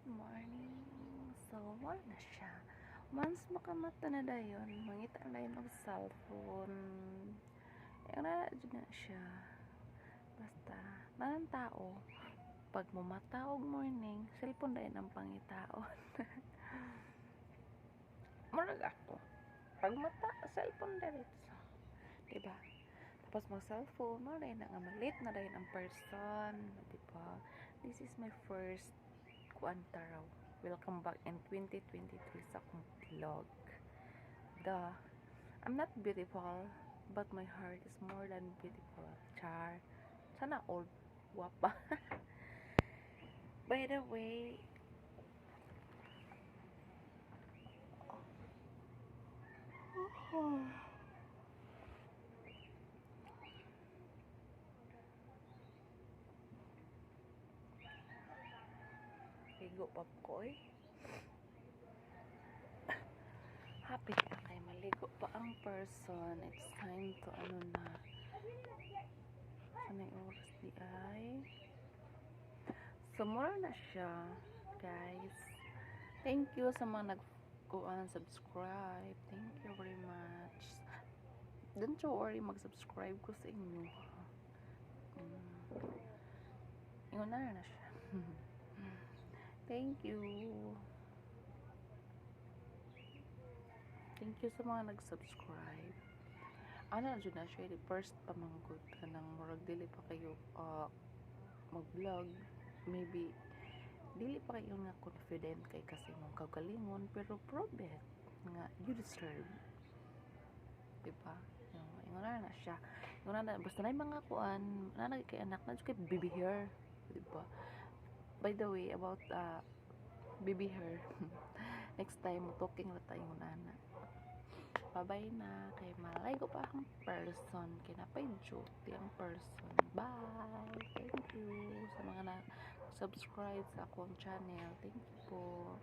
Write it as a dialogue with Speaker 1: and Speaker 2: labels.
Speaker 1: Good morning. So, mao na siya. Once makamata na dayon, mangita na dayon og cellphone. Ingon na jud na siya. Basta, manang tao, pag mumata og morning, cellphone dayon ang pangitaon. Murag ako. Pag mata, cellphone diretso. Diba? Tapos mag cellphone, mao dayon na nga malit na dayon ang person, diba? This is my first kuan taraw. Welcome back in 2023 sa akong vlog. Duh. I'm not beautiful, but my heart is more than beautiful. Char. Sana all guwapa. By the way, ligo pa ko eh. Happy na kay maligo pa ang person. It's time to ano na. Sana yung oras di ay. So, mura na siya, guys. Thank you sa mga nag-kuan, subscribe. Thank you very much. Don't you worry, mag-subscribe ko sa inyo. Ingon na na siya. Thank you. Thank you sa mga nag-subscribe. Ano na jud na siya, di first pa man gud kanang murag dili pa kayo mag-vlog. Maybe dili pa kayo nga confident kay kasi mong kagalingon, pero prove it nga you deserve. Diba? Yung, ingon na na siya. Ingon na, basta na yung mga kuan, na kay anak na kay baby hair. Diba? By the way, about baby hair. Next time, talking na tayo nana. Bye-bye na. Kay malay ko pa ang person. Kinapay duty ang person. Bye! Thank you sa mga na-subscribe sa akong channel. Thank you po.